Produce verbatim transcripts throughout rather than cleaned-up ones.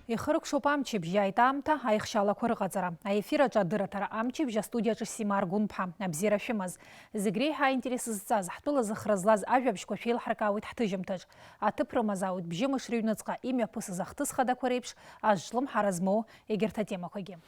Ихыркәшоуп амчыбжь, иааит аамҭа аихшьалақәа рыҟаҵара. Аефир аҿы адырраҭара амчыбжь, астудиаҿы Сима Аргәынԥҳа. Абзиара шәымаз. Зегь реиҳа аинтерес зҵаз, ҳтәыла зыхра злаз ажәабжьқәа шәеилҳаркаауеит ҳҭыжьымҭаҿ. Аҭыԥ рымазаауеит бжьымш рыҩныҵҟа имҩаԥысыз ахҭыс хадақәа реиԥш азҿлымҳара змоу егьырҭ атемақәагьы.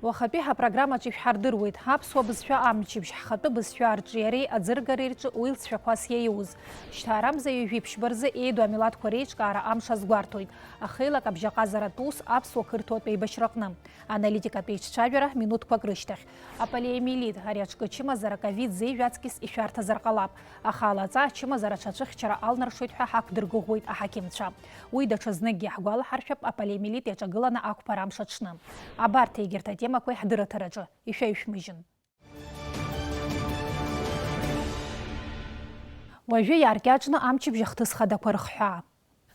Уахатәи ҳапрограммаҿы ишәҳардыруеит, аԥсуа бызшәа амчыбжь, ҳхатәы бызшәа арҿиареи аӡыргареи рҿы уи лҵшәақәас иаиуз. Шьҭаарамза ҩажәи ԥшьба рзы еиду амилаҭқәа реиҿкаара амш азгәарҭоит, ахеилак абжьаҟазаратә ус аԥсуа-қырҭуатә еибашьраҟны. Аналитикатә еиҿцәажәара минуҭқәак рышьҭахь. Аполиомиелит, ари аҿкы ачымазара ковид зеижә аҵкьыс ишәарҭазар ҟалап, аха алаҵа ачымазара аҽацәыхьчара алнаршоит ҳәа ҳақәдыргәыӷуеит аҳақьымцәа. Уи даҽазныкгьы иаҳгәалаҳаршәап аполиомиелит иаҿагыланы ақәԥара амш аҽны. Абарҭ егьырҭ атемақәа иҳдырраҭараҿы ишәаҩшәмыжьын. Уажәы иааркьаҿны амчыбжь ахҭыс хадақәа рыхҳәаа.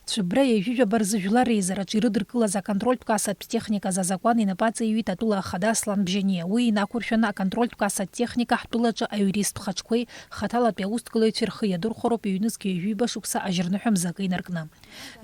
Цәыббра ҩажәижәаба рзы жәлар реизараҿы ирыдыркылаз аконтрольтә кассатә техниказ азакәан инапы аҵаиҩит атәыла ахада Аслан Бжьаниа. Уи инақәыршәаны аконтрольтә кассатә техника ҳтәылаҿы аиуристтә хаҿқәеи хаҭалатәи аусҭгылаҩцәеи рхы иадырхәароуп ҩнызқь ҩажәиба шықәса ажьырныҳәа мзакы инаркны.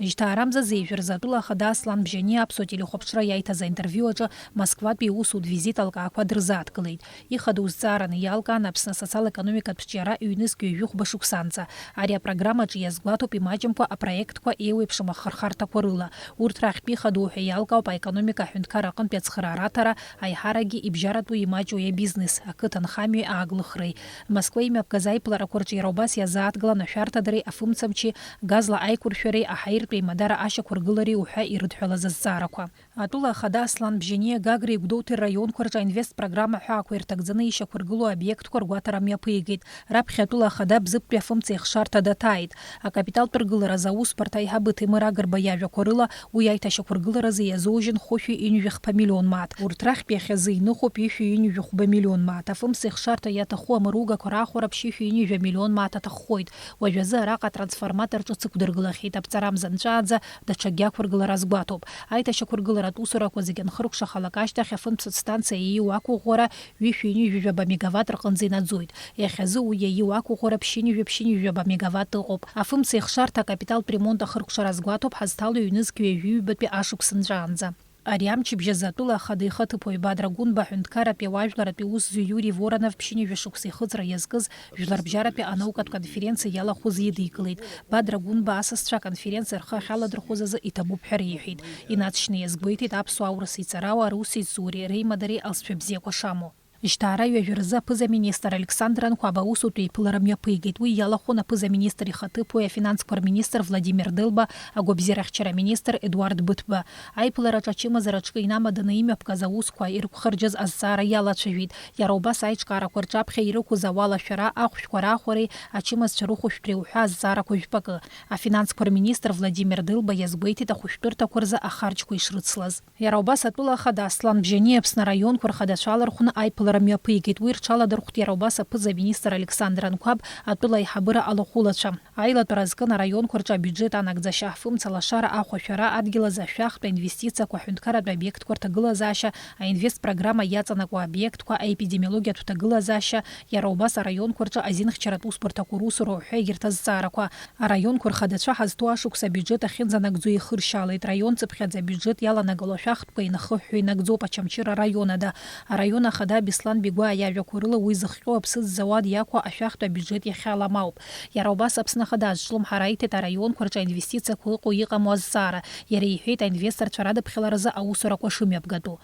Жьҭаарамза зеижә рзы атәыла ахада Аслан Бжьаниа Аԥсуа телехәаԥшра иаиҭаз аинтервиу аҿы Москватәи иусутә визит алкаақәа дырзааҭгылеит. Ихадоу зҵаараны иалкаан Аԥсны асоциал-економикатә ҿиара ҩнызқь ҩажәи хәба шықәсанӡа. Ари апрограммаҿы иазгәаҭоуп имаҷымкәа апроектқәа еиуеиԥшым ахырхарҭақәа рыла. Урҭ рахьтә ихадоу ҳәа иалкаауп аекономика аҳәынҭқар аҟынтәи ацхыраара аҭара, аиҳаракгьы ибжьаратәу имаҷу иабизнес, ақыҭанхамҩеи ааглыхреи. Москва имҩаԥгаз аиԥыларақәа рҿы иара убас иазааҭгылан ашәарҭадареи афымцамчи, газла аиқәыршәареи, аҳаиртәи аимадара ашьақәыргылареи уҳәа ирыдҳәалаз азҵаарақәа. Атәыла ахада Аслан Бжьаниа Гагреи Гәдоуҭеи рраионқәа рҿы аинвестпрограмма ҳәаақәа ирҭагӡаны ишьақәыргылоу обиектқәа ргәаҭара мҩаԥигеит. Раԥхьа атәыла ахада Бзыԥтәи афымцеихшарҭа даҭааит. Акапиталтә ргыларазы аусбарҭа аиҳабы Ҭемыр Агрба иажәақәа рыла, уи аиҭашьақәыргыларазы иазужьын хәышәи ҩынҩажәи хԥа миллион мааҭ. Урҭ рахьтә иахьазы иныхоуп ҩышәи ҩынҩажәи хәба миллион мааҭ. Афымцеихшарҭа иаҭаху амыругақәа раахәара ԥшьышәи ҩынҩажәи амиллион мааҭ аҭаххоит. Уажәазы араҟа атрансформатор ҿыц ықәдыргылахьеит, аԥҵарамза нҵәааӡа даҽакгьы ақәыргылара азгәаҭоуп. Аиҭашьақәыргыларатә усурақәа зегьь анхыркәшахалак ашьҭахь, афымцатә станциа ииуа ақәыӷәӷәара ҩышәи ҩынҩажәи жәаба мегаватт рҟынӡа инаӡоит. Иахьазы уи иаиуа ақәыӷәӷәара ԥшьынҩажәи ԥшьынҩажәи жәаба мегаватт ыҟоуп. Афымцеихшарҭа акапиталтә ремонт ахыркәшара азгәаҭоуп ҳазҭало ҩнызқь ҩажәи ҩбатәи ашықәс нҵәаанӡа. Ари амчыбжь азы атәыла ахада ихаҭыԥуаҩ Бадра Гәынба аҳәынҭқарратәи ауаажәларратәи усзуҩ Иури Воронов ԥшьынҩажәа шықәса ихыҵра иазкыз Жәларбжьаратәи анаукатә конференциа иалахәыз идикылеит. Бадра Гәынба асасцәа аконференциа рхы ахьаладырхәыз азы иҭабуп ҳәа реиҳәеит. Инаҵшьны иазгәеиҭеит аԥсуаа аурыс еицарауаа русеицуреи реимадареи алҵшәа бзиақәа шамоу. Жьҭаара ҩажәа рзы аԥыза-министр Александр Анқәаб аусутә еиԥылара мҩаԥигеит. Уи иалахәын аԥыза-министр ихаҭыԥуаҩ, афинансқәа рминистр Владимир Дылба, агәабзиарахьчара министр Едуард Быҭәба. Аиԥылараҿы ачымазара аҿкы инамаданы имҩаԥгаз аусқәа ирықәхырџьыз азҵаара иалацәажәеит. Иара убас аиҿкаарақәа рҿаԥхьа ирықәыз ауал ашәара, ахәшәқәа раахәареи ачымазцәа рыхәышәтәреи уҳәа азҵаарақәа жәпакы. Афинансқәа рминистр Владимир Дылба иазгәеиҭеит ахәышәтәырҭақәа рзы ахарџьқәа ишрыцлаз. Иара убас атәыла ахада Аслан Бжьаниа Аԥсны араионқәа рхадацәа алархәны аиԥылара мҩаԥигеит. Уи рҽаладырхәт иара убас аԥыза-министр Александр Анқәаб, атәыла аиҳабыра алахәылацәа. Аилатәара азкын араионқәа рҿы абиуџьет анагӡашьа, афымца лашара, ахәашәара, адгьыл азы ашәахтә аинвестициақәа, аҳәынҭқарратә обиектқәа рҭагылазаашьа, аинвестпрограмма иаҵанакуа обиектқәа, аепидемиологиатә ҭагылазаашьа, иара убас араионқәа рҿы азинхьчаратә усбарҭақәа русуроуп ҳәа егьырҭ азҵаарақәа. Араионқәа рхадацәа ҳазҭоу ашықәс абиуџьет ахьынӡанагӡо ихыршьаалеит. Раион ҵыԥхьаӡа абиуџьет иаланагалоу ашәахтәқәа инахыҳәҳәо инагӡоуп Очамчыра араион ада. Араион ахада Беслан Бигәаа иажәақәа рыла, уи зыхҟьо аԥсыӡ зауад иақәу ашәахтә абиуџьет иахьаламоуп. Иара убас Аԥсны Ахада азҿлымҳара аиҭеит араионқәа рҿы аинвестициақәа ыҟоу иҟаму азҵаара. Иара иҳәеит, аинвесторцәа радыԥхьаларазы аусурақәа шымҩаԥгатәу.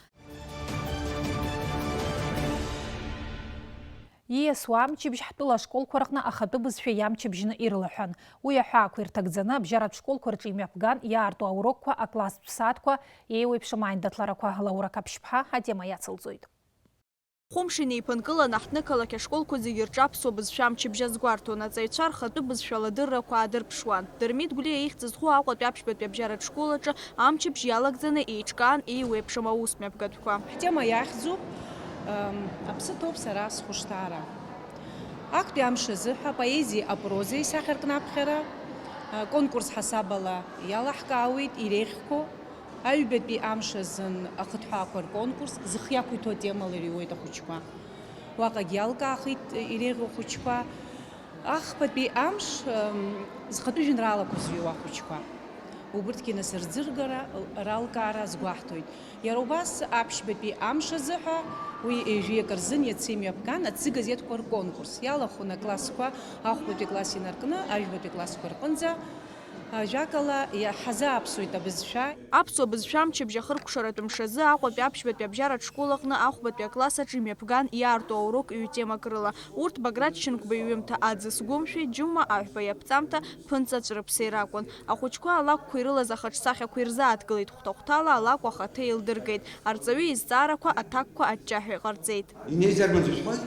Ииасуа амчыбжь ҳтәыла ашколқәа рҟны ахатәы бызшәа иамчыбжьны ирлаҳәан. Уи аҳәаақәа ирҭагӡаны абжьаратә школқәа рҿы имҩаԥган иаарту аурокқәа, акласстә сааҭқәа, еиуеиԥшым аиндаҭларақәа. Лаура Қаԥшьԥҳа атема иацылҵоит. Хәымш инеиԥынкыланы, ҳҭнықалақь ашколқәа зегьы рҿы аԥсуа бызшәа амчыбжь азгәарҭон, аҵаҩцәа рхатәы бызшәа ладыррақәа аадырԥшуан. Дырмит Гәлиа ихьӡ зху Аҟәатәи аԥшьбатәи абжьаратә школ аҿы амчыбжь иалагӡаны еиҿкаан еиуеиԥшым аусмҩаԥгатәқәа. Ҳтема иахьӡуп, ам, Аԥсы ҭоуп сара схәышҭаара. Актәи амш азыҳәа поезиеи апрозеи сахьаркны аԥхьара, а, конкурс ҳасабала иалаҳкаауеит иреиӷьқәоу. Аҩбатәи амш азын ахыҭҳәаақәа рконкурс зых иақәиҭу атемала ириуеит ахәыҷқәа. Уаҟагь иалкаахеит иреиӷьу ахәыҷқәа. Ахԥатәи амш, м, зхатәы жәеинраалақәа зҩуа ахәыҷқәа. Убырҭгьы нас рӡыргара, ралкаара азгәаҳҭоит. Иара убас аԥшьбатәи амш азыҳәа уи ҩажәи акы рзын иацы имҩаԥган аҭӡы газеҭқәа рконкурс. Иалахәын аклассқәа ахәбатәи акласс инаркны ажәбатәи аклассқәа рҟынӡа. Ажәакала, иаҳазааԥсоит абызшәа. Аԥсуа бызшәа амчыбжь ахыркәшаратә мшазы Аҟәатәи аԥшьбатәи абжьаратә школ аҟны ахәбатәи акласс аҿы имҩаԥган иаарту аурок ҩ-темак рыла. Урҭ Баграт Шьынқәба иҩымҭа Аӡы сгәымшәеит, Џьума Аҳәба иаԥҵамҭа Ԥынҵа ҵәрыԥса иракәын. Ахәыҷқәа алакәқәа ирылаз ахаҿсахьақәа ирзааҭгылеит, хәҭа-хәҭала алакә ахаҭа еилдыргеит. Арҵаҩы изҵаарақәа аҭакқәа аҷҷаҳәа иҟарҵеит. Инеизар мыӡәышәхоит,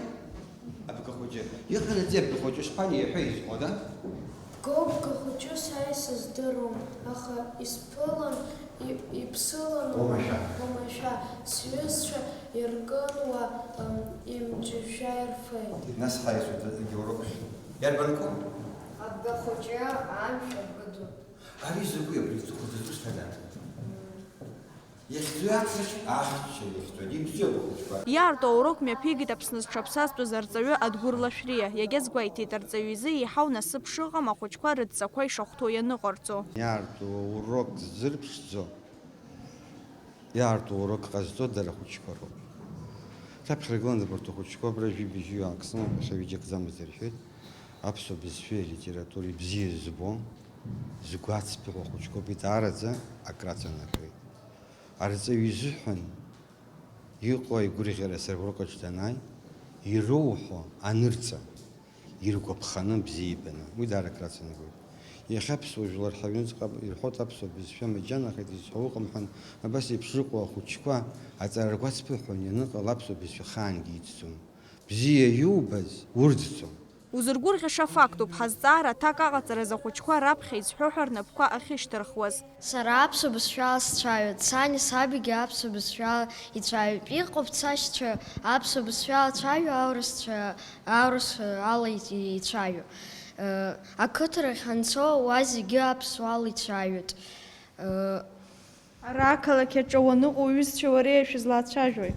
абгахәыҷы. Иҟанаҵеи абгахәыҷы шԥанеи иҳәа изҳәода? Гогга хәыҷы са исыздыруам, аха исԥылан, и-, иԥсылан Уамашәа. Уамашәа, сҩызцәа иркын уа, ам, имҵәышәа ирфеит. Нас ҳаицәоит егьи урокахь. Иарбан кәу? Абгахәыҷы, амшә, абгаду. Ари закәи абри зыхәыцыз ус ҭада? Иахьӡу ахьӡ-, ахьча, иахьӡу, ибзиоуп ахәыҷқәа. Иаарту аурок мҩаԥигеит Аԥсны зҽаԥсазтәыз арҵаҩы Адгәыр Лашәриа. Иагьазгәеиҭеит, арҵаҩы изы еиҳау насыԥ шыҟам, ахәыҷқәа рыдҵақәа ишахәҭоу ианыҟарҵо. Иаарту аурок зырԥшӡо, иаарту аурок ҟазҵо дара ахәыҷқәа роуп. Раԥхьа иргылан абарҭ ахәыҷқәа, абра жәибжьу ааксны, иахьа ҩыџьа акӡамызт рҳәеит. Аԥсуа бызшәеи алитературеи бзиа збо, згәы ацԥыҳәо ахәыҷқәоуп, идаараӡа акраҵанакуеит. Арҵаҩы изыҳәан иҟоу аигәырӷьара сара урокаҿ данааи, ироуҳәо анырҵа, иргәаԥханы, бзиа ибаны, уи даара акраҵанакуеит. Иахьа аԥсуа жәлар ҳаҩныҵҟа ирҳәоит аԥсуа бызшәа маџьанахеит, изҳәо ыҟам ҳәан, абас еиԥш рыҟоу ахәыҷқәа аҵара ргәаҵԥыҳәон ианыҟала аԥсуа бызшәа ахаангьы иҵӡом. Бзиа иубаз урӡӡом. Узыргәырӷьаша фактуп, ҳазҵаара аҭак аҟаҵараз ахәыҷқәа раԥхьа изҳәо ҳәа рнапқәа ахьышьҭырхуаз. Сара аԥсуа бызшәала сцәаҩоит, сани сабигьы аԥсуа бызшәала ицәаҩоуп. Иҟоуп сашьцәа аԥсуа бызшәала цәаҩу, аурысцәа аурыс ала ицәаҩу. Ақыҭарахь ҳанцо, уа зегьы аԥсуала ицәаҩоит. Ара ақалақь аҿы уаныҟоу уҩызцәеи уареи шәызлацәажәои?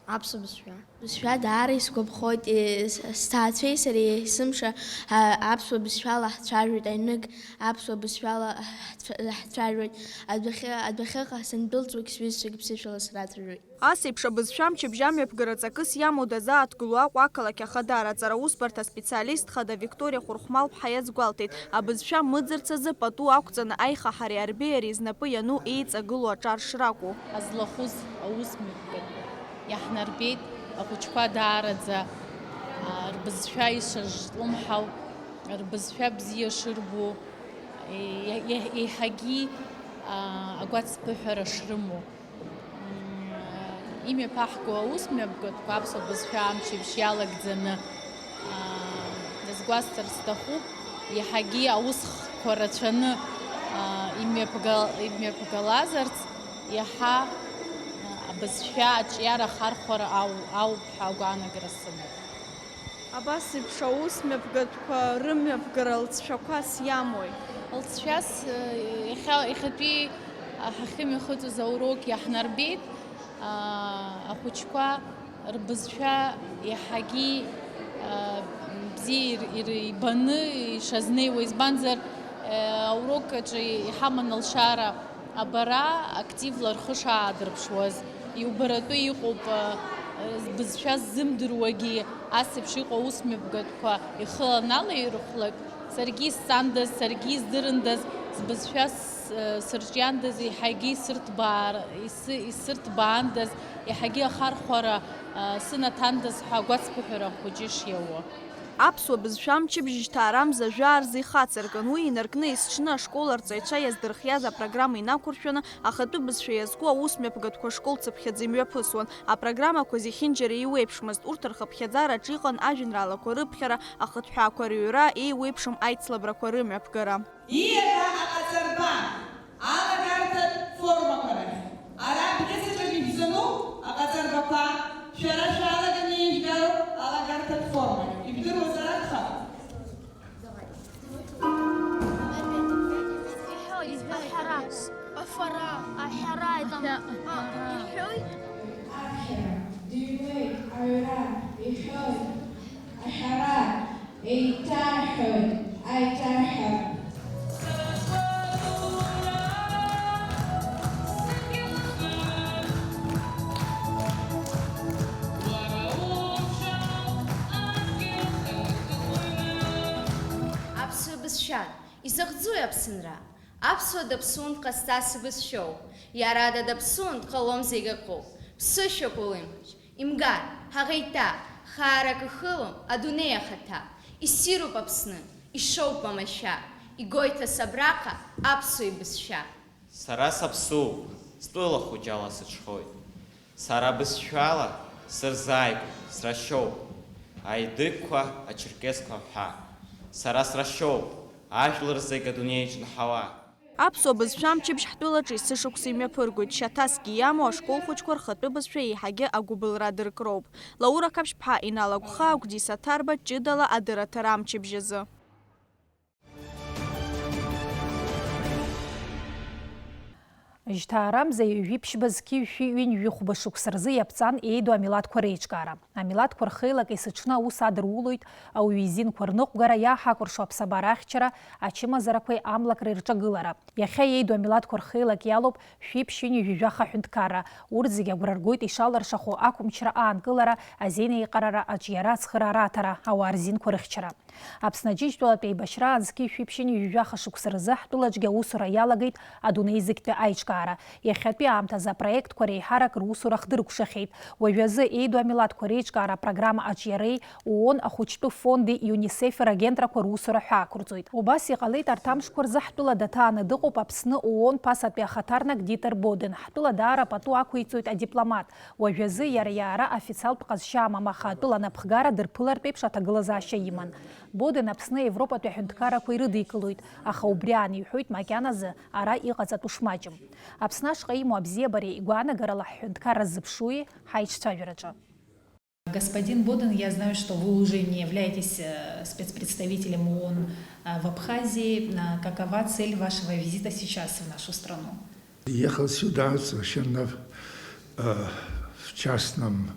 Аԥсуа бызшәа. Бызшәа даара исгәаԥхоит, е, с-, сҭаацәеи сареи есымша, а, аԥсуа бызшәала ҳцәажәоит, аҩнык аԥсуа бызшәала ҳцәа-, ҳцәажәоит, адәахьы, адәахьыҟа сандәылҵуагь сҩызцәагь ԥсышәала срацәажәоит. Ас еиԥш абызшәа мчыбжь амҩаԥгара ҵакыс иамоу дазааҭгыло Аҟәа ақалақь ахадара аҵара усбарҭа специалист хада Викториа Хәырхәмал-ԥҳа иазгәалҭеит, абызшәа мыӡырц азы пату ақәҵаны аихаҳареи арбеиареи знапы иану еиҵагылоу аҿар шракәу. Ҳазлахәыз аус мҩаԥгатә иаҳнарбеит, ахәыҷқәа даараӡа, аа, рбызшәа ишазҿлымҳау, рбызшәа бзиа шырбо, е-, е-, еиҳагьы, аа, агәацԥыҳәара шрымоу. Имҩаԥаҳго аус мҩаԥгатәқәа аԥсуа бызшәа амчыбжь иалагӡаны, аа, дазгәасҭар сҭахуп, иаҳагьы аусхқәа рацәаны, аа, имҩаԥгал-, имҩаԥгалазарц, иаҳа, аа, абызшәа аҿиара ахархәара ау-, ауп ҳәа агәаанагара сымоуп. Абас еиԥш аус мҩаԥгатәқәа рымҩаԥгара лҵшәақәас иамои? Лҵшәас, э, иахьа, иахьатәи, а, ҳахьымҩахыҵыз аурок иаҳнарбеит, а, ахәыҷқәа рбызшәа иаҳагьы, а, бзиа ир-, ир-, ибаны ишазнеиуа, избанзар, э, аурок аҿы иҳаман алшара, абара активла рхы шаадырԥшуаз, иубаратәы иҟоуп, э, бызшәа ззымдыруагьы, ас еиԥш иҟоу аус мҩаԥгатәқәа ихы аналаирхәлак, саргьы исҵандаз, саргьы издырындаз, сбызшәа с-, э, сырҿиандаз, еиҳагьы исырҭбаар-, ис-, исырҭбаандаз, еиҳагьы ахархәара, э, сынаҭандаз ҳәа агәацԥыҳәара хәыҷы шиауа. Аԥсуа бызшәа мчыбжь жьҭаарамза жәаа рзы ихацыркын, уи инаркны есҽны ашкол арҵаҩцәа иаздырхиаз апрограмма инақәыршәаны, ахатәы бызшәа иазку аус мҩаԥгатәқәа ашкол цыԥхьаӡа имҩаԥысуан. Апрограммақәа зехьынџьара еиуеиԥшмызт, урҭ рхыԥхьаӡараҿы иҟан ажәеинраалақәа рыԥхьара, ахыҭҳәаақәа рыҩра, еиуеиԥшым аицлабрақәа рымҩаԥгара. Ииага аҟаҵарба, алагарҭатә формақәа рахь. Ара абӷьыц аҿы ибзануп аҟаҵарбақәа, шәара шәалаганы ижәгароуп алагарҭатә форма. Ибдыруазар акәхап? Аҳәара. Афара. Аҳәара, это, а, иҳәоит? Аԥхьара, дыҩуеит, аҩра, иҳәоит, аҳәара. Еиҭаҳәоит, аиҭаҳәа. Изахьӡуи Аԥсынра? Аԥсуа даԥсуан дҟазҵаз ибызшәоуп. Иара ада даԥсуан дҟалом зегь акоуп. Ԥсышәак улымҳаҿ, имгар, ҳаӷеиҭа, хаарак ихылом адунеи ахаҭа. Иссируп Аԥсны, ишоуп амашәа, игоит ас абраҟа аԥсуа ибызшәа. Сара саԥсуоуп, стәыла хәыҷала сыҽхоит. Сара бызшәала сырзааигәоуп, срашьоуп, аедыгқәа, ачерқьесқәа ҳәа. Сара срашьоуп, ажәлар зегь адунеиаҿ нҳауа. Аԥсуа бызшәа амчыбжь ҳтәылаҿы есышықәса имҩаԥыргоит, шьаҭасгьы иамоу ашкол хәыҷқәа рхатәы бызшәа еиҳагьы агәыбылра адыркроуп. Лаура Қаԥшьԥҳа иналагәха Агәдиса Ҭарба ҷыдала адырраҭара амчыбжь азы. Жьҭаарамза ҩажәи ԥшьба зқьи жәшәи ҩынҩажәи хәба шықәса рзы иаԥҵан еиду амилаҭқәа реиҿкаара. Амилаҭқәа рхеилак есыҽны аус адырулоит ауаҩы изинқәа рныҟәгара, иааҳакәыршо аԥсабара ахьчара, ачымазарақәеи амлакреи рҿагылара. Иахьа еиду амилаҭқәа рхеилак иалоуп шәи ԥшьынҩажәи жәаха ҳәынҭқарра. Урҭ зегьы агәра ргоит ишалыршахо ақәымчра аанкылара, азинеиҟарара, аҿиара, ацхыраара аҭара, ауаа рзинқәа рыхьчара. Аԥсны Аџьынџьтәылатә еибашьраан зқьи жәшәи ԥшьынҩажәи жәаха шықәса рзы ҳтәылаҿгьы аусура иалагеит адунеи зегьтәи аиҿкаара. Иахьатәи аамҭазы апроектқәа реиҳарак русура хдыркәшахьеит. Уажәазы еиду амилаҭқәа реиҿкаара апрограмма аҿиареи ООН ахәыҷтәы фонди ЮНИСЕФи рагентрақәа русура ҳәа ақәырҵоит. Убас иҟалеит арҭ амшқәа рзы ҳтәыла даҭааны дыҟоуп Аԥсны ООН ԥасатәи ахаҭарнак Дитер Боден. Ҳтәыла даара пату ақәиҵоит адипломат. Уажәазы иара иаара официалтә ҟазшьа амам, аха атәыла напхгара дырԥылартә еиԥш аҭагылазаашьа иман. Боден Аԥсны Европатәи аҳәынҭқаррақәа ирыдикылоит, аха убри аан иҳәоит макьаназы ара иҟаҵатәу шмаҷым. Аԥсны ашҟа имоу абзиабареи игәаанагарала ҳҳәынҭқарра ззыԥшуи ҳаиҿцәажәараҿы. Господин Боден, я знаю, что вы уже не являетесь, э, спецпредставителем ООН, э, в Абхазии. А какова цель вашего визита сейчас в нашу страну? Приехал сюда совершенно, э, в частном,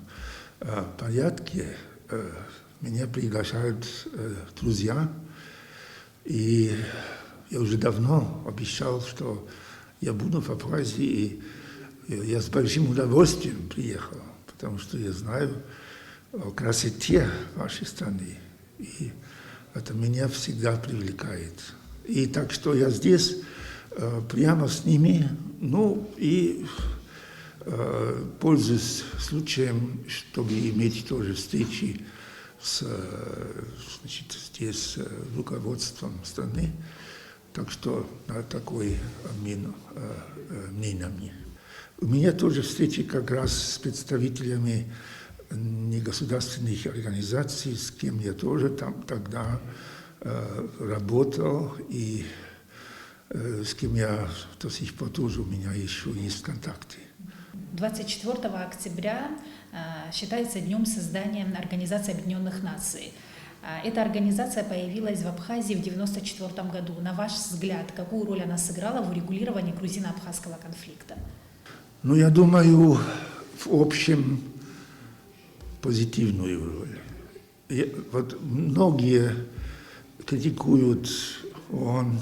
э, порядке. Э, меня приглашают, э, друзья. И я уже давно обещал, что я буду в Абхазии, и я с большим удовольствием приехал, потому что я знаю о красоте вашей страны. И это меня всегда привлекает. И так что я здесь, э, прямо с ними, ну и, э, пользуюсь случаем, чтобы иметь тоже встречи с, э, значит, здесь, э, руководством страны. Так что, э, такой обмен, э, э, мнениями. У меня тоже встречи как раз с представителями негосударственных организаций, с кем я тоже там тогда, э, работал, и, э, с кем я до сих пор тоже, у меня ещё есть контакты. Двадцать четвёртого октября, э, считается днём создания Организации Объединённых Наций. А, эта организация появилась в Абхазии в девяносто четвёртом году. На ваш взгляд, какую роль она сыграла в урегулировании грузино-абхазского конфликта? Ну, я думаю, в общем, позитивную роль. И вот многие критикуют ООН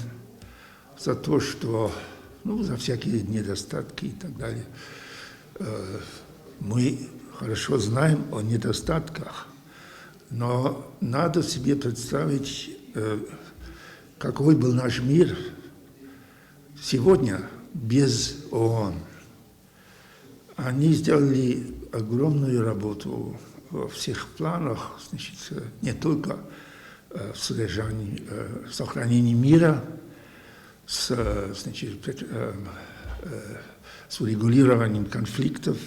за то, что, ну, за всякие недостатки и так далее. Э, мы хорошо знаем о недостатках, но надо себе представить, э, какой был наш мир сегодня без ООН. Они сделали огромную работу во всех планах, значит, э, не только, э, в содержании, э, в сохранении мира, с, э, значит, пет-, э, э, с урегулированием конфликтов,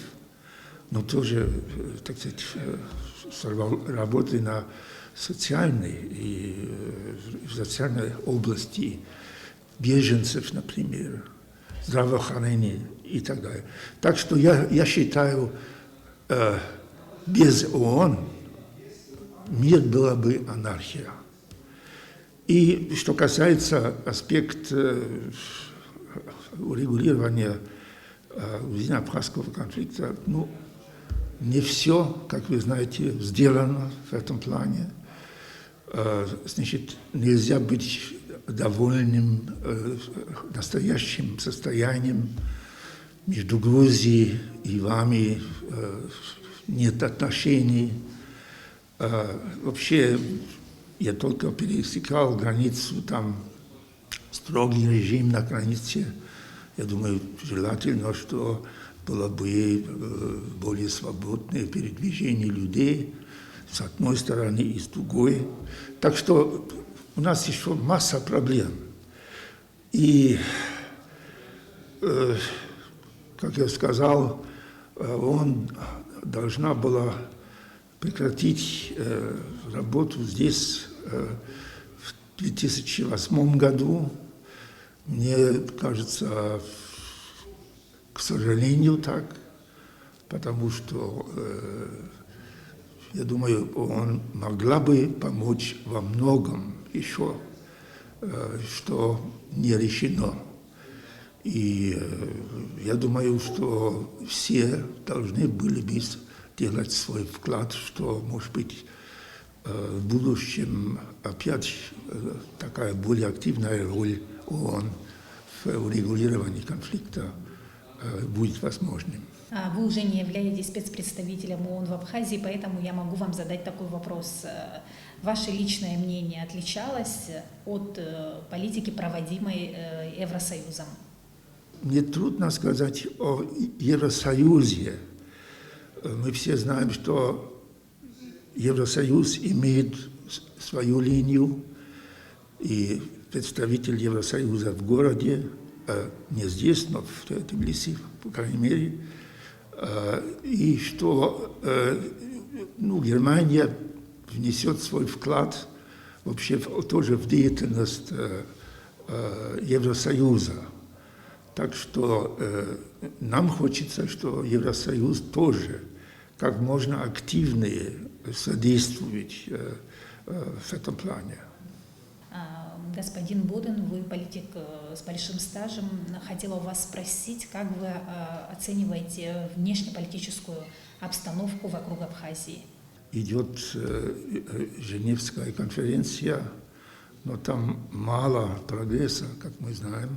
но тоже, э, так сказать, э, сорвал-, работы на социальной и, э, в социальной области беженцев, например, здравоохранения и так далее. Так что я, я считаю, э, без ООН мир была бы анархия. И что касается аспект, э, урегулирования, э, грузино-абхазского конфликта, ну, не всё, как вы знаете, сделано в этом плане. Э, значит, нельзя быть довольным, э, настоящим состоянием между Грузией и вами, э, нет отношений. Э, вообще, я только пересекал границу там Строгий режим на границе. Я думаю, желательно, что было бы, э, более свободное передвижение людей с одной стороны и с другой. Так что у нас ещё масса проблем. И, э, как я сказал, э, ООН должна была прекратить, э, работу здесь, э, в две тысячи восьмом году. Мне кажется, к сожалению, так, потому что, э, я думаю, ООН могла бы помочь во многом ещё, э, что не решено. И, э, я думаю, что все должны были бы с-, делать свой вклад, что, может быть, э, в будущем опять, э, такая более активная роль ООН в урегулировании конфликта, э, будет возможным. А, вы уже не являетесь спецпредставителем ООН в Абхазии, поэтому я могу вам задать такой вопрос. Э, ваше личное мнение отличалось от, э, политики, проводимой, э, Евросоюзом? Мне трудно сказать о Евросоюзе. Мы все знаем, что Евросоюз имеет с-, свою линию, и представитель Евросоюза в городе, э, не здесь, но в Тбилиси, по крайней мере, э, и что, э, ну, Германия внесёт свой вклад вообще в, тоже в деятельность, э, э, Евросоюза. Так что, э, нам хочется, что Евросоюз тоже как можно активнее содействовать, э, э, в этом плане. А, господин Боден, вы политик, э, с большим стажем. Хотела у вас спросить, как вы, э, оцениваете внешнеполитическую обстановку вокруг Абхазии? Идёт, э, э, Женевская конференция, но там мало прогресса, как мы знаем.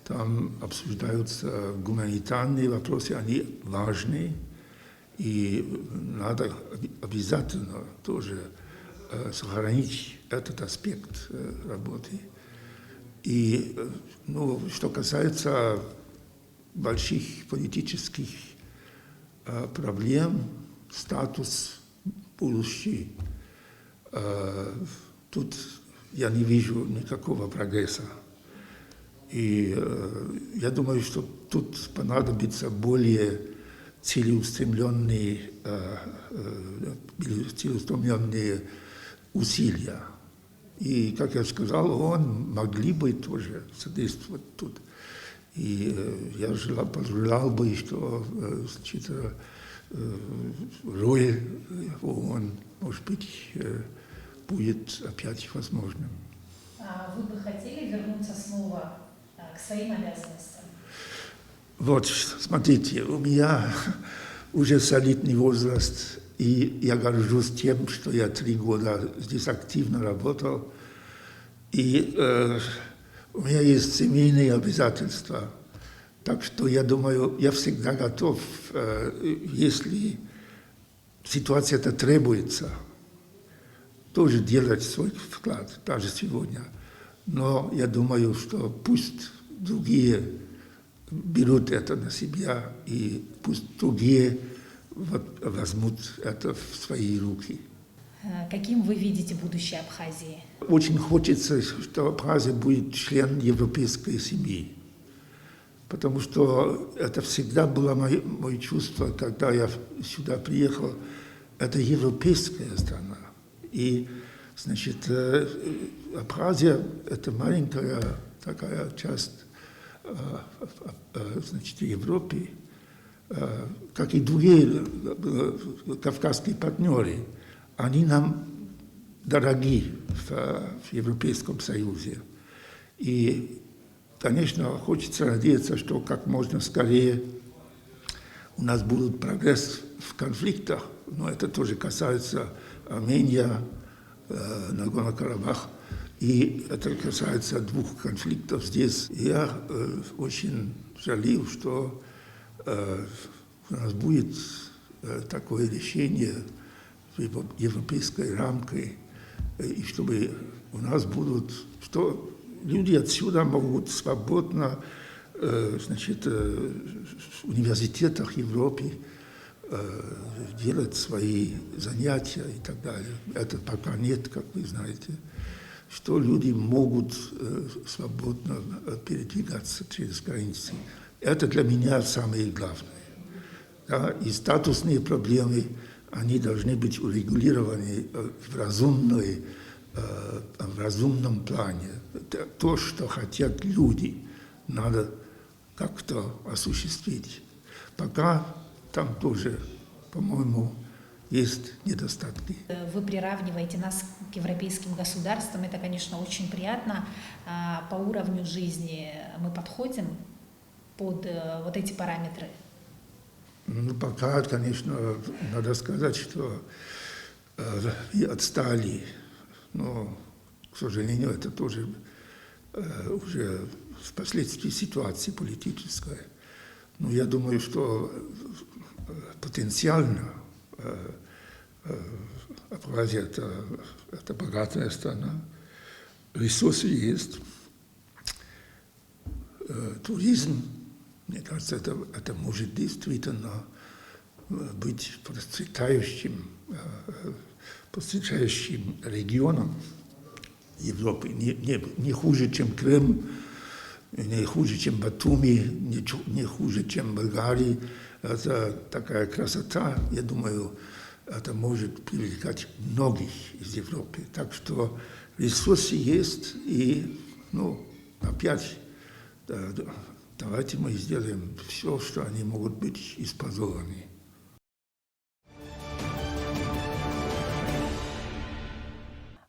Там обсуждаются гуманитарные вопросы, они важные, и надо обе-, обязательно тоже, э, сохранить этот аспект, э, работы. И, э, ну, что касается больших политических, э, проблем, статус будущий, э, тут я не вижу никакого прогресса. И, э, я думаю, что тут понадобится более целеустремлённые, э, э, более целеустремлённые усилия. И, как я сказал, ООН могли бы тоже содействовать тут. И, э, я желал, пожелал бы, что, э, значит, э, э, роль ООН, может быть, э, будет опять возможным. А вы бы хотели вернуться снова, а, к своим обязанностям? Вот, смотрите, у меня уже солидный возраст, и я горжусь тем, что я три года здесь активно работал. И, э, у меня есть семейные обязательства. Так что я думаю, я всегда готов, э, если ситуация это требуется, тоже делать свой вклад, даже сегодня. Но я думаю, что пусть другие берут это на себя, и пусть другие вот возьмут это в свои руки. Э, каким вы видите будущее Абхазии? Очень хочется, что Абхазия будет член европейской семьи. Потому что это всегда было моё, моё чувство, когда я сюда приехал. Это европейская страна. И, значит, э, Абхазия — это маленькая такая часть, э, э, э, значит, Европы, э, как и другие, э, кавказские партнёры. Они нам дороги в, в Европейском Союзе. И, конечно, хочется надеяться, что как можно скорее у нас будут прогресс в конфликтах, но это тоже касается Армения, э, Нагорно-Карабах, и это касается двух конфликтов здесь. Я, э, очень жалею, что, э, у нас будет, э, такое решение в европейской рамке, э, и чтобы у нас будут, что Люди отсюда могут свободно, э, значит, э, в университетах Европы, э, делать свои занятия и так далее. Это пока нет, как вы знаете, что люди могут, э, свободно, э, передвигаться через границы. Это для меня самое главное. Да, и статусные проблемы, они должны быть урегулированы, э, в разумной, э, в разумном плане. Т-, то, что хотят люди, надо как-то осуществить. Пока там тоже, по-моему, есть недостатки. Вы приравниваете нас к европейским государствам. Это, конечно, очень приятно. А по уровню жизни мы подходим под, э, вот эти параметры? Ну, пока, конечно, надо сказать, что, э, и отстали. Но, к сожалению, это тоже, э, уже впоследствии ситуации политической. Но я думаю, что, э, потенциально, э, э, Абхазия это, это богатая страна, ресурсы есть. Э, туризм, мне кажется, это, это может действительно, э, быть процветающим, э, процветающим регионом Европы. Не, не, не хуже, чем Крым, не хуже, чем Батуми, не, чу- не хуже, чем Болгария. Это такая красота, я думаю, это может привлекать многих из Европы. Так что ресурсы есть, и, ну, опять, э, давайте мы сделаем все, что они могут быть использованы.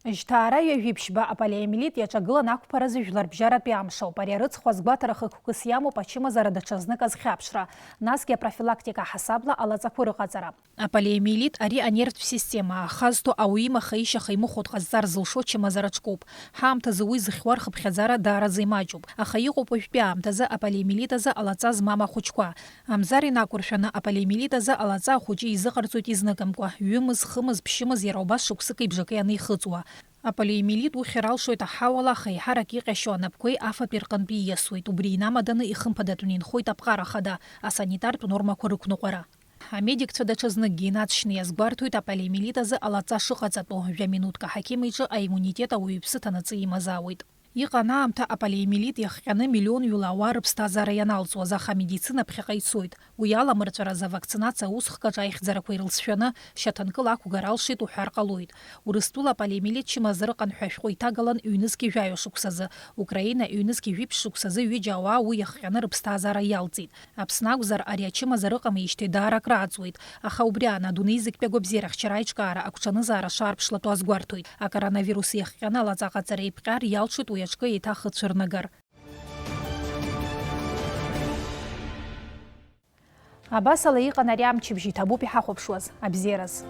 Жьҭаара ҩажәи ԥшьба аполиомиелит иаҿагылан ақәԥаразы жәларбжьаратәи амш ауп. Ари арыцхә азгәаҭара хықәкыс иамоуп ачымазара даҽазнык азхьаԥшра, насгьы апрофилактика ҳасабла алаҵақәа рыҟаҵара. Аполиомиелит ари анервтә система аахазтәу ауаҩы имаха-ишьаха имыхәо дҟазҵар зылшо чымазара ҿкуп. Ҳаамҭазы уи зыхьуа рхыԥхьаӡара даараӡа имаҷуп, аха иҟоуп уажәтәи аамҭазы аполиомиелит азы алаҵа змам ахәыҷқәа. Амзар инақәыршәаны аполиомиелит азы алаҵа ахәыҷы изыҟарҵоит изныкымкәа, ҩымыз, хымыз, ԥшьымыз, иара убас шықәсыки бжаки анихыҵуа. Аполиомиелит ухьыр алшоит аҳауала, аха еиҳарак иҟьашьу анапқәеи афатәи рҟынтәи ииасуеит, убри инамаданы ихымԥадатәны инхоит аԥҟара хада, асанитартә нормақәа рықәныҟәара. Амедикцәа даҽазныкгьы инаҵшьны иазгәарҭоит аполиомиелит азы алаҵа шыҟаҵатәу, жәа минуҭк аҳақьым иҿы аиммунитет ауаҩы иԥсы ҭанаҵы имазаауеит. Иҟан аамҭа аполиомиелит иахҟьаны миллионҩыла ауаа рыԥсҭазаара ианалҵуаз, аха амедицина ԥхьаҟа ицоит. Уи аламырҵәаразы авакцинациа аусхкаҿы аихьӡарақәа ирылҵшәаны, шьаҭанкыла ақәгара алшеит уҳәар ҟалоит. Урыстәыла аполиомиелит чымазара ыҟан ҳәа ашәҟәы иҭагалан ҩнызқьи жәаҩа шықәсазы, Украина ҩнызқьи жәиԥшь шықәсазы ҩыџьа ауаа уи иахҟьаны рыԥсҭазаара иалҵит. Аԥсны акәзар, ари ачымазара ыҟамижьҭеи даара акрааҵуеит, аха убри аан адунеи зегьтәи агәабзиарахьчара аиҿкаара агәҽанызаара шаарԥшлатәу азгәарҭоит. Акоронавирус иахҟьаны алаҵа ҟаҵара еиԥҟьар иалшоит уи аҿкы еиҭахыцәырнагар. Абасала иҟан ари амчыбжь, иҭабуп иҳахәаԥшуаз абзиараз.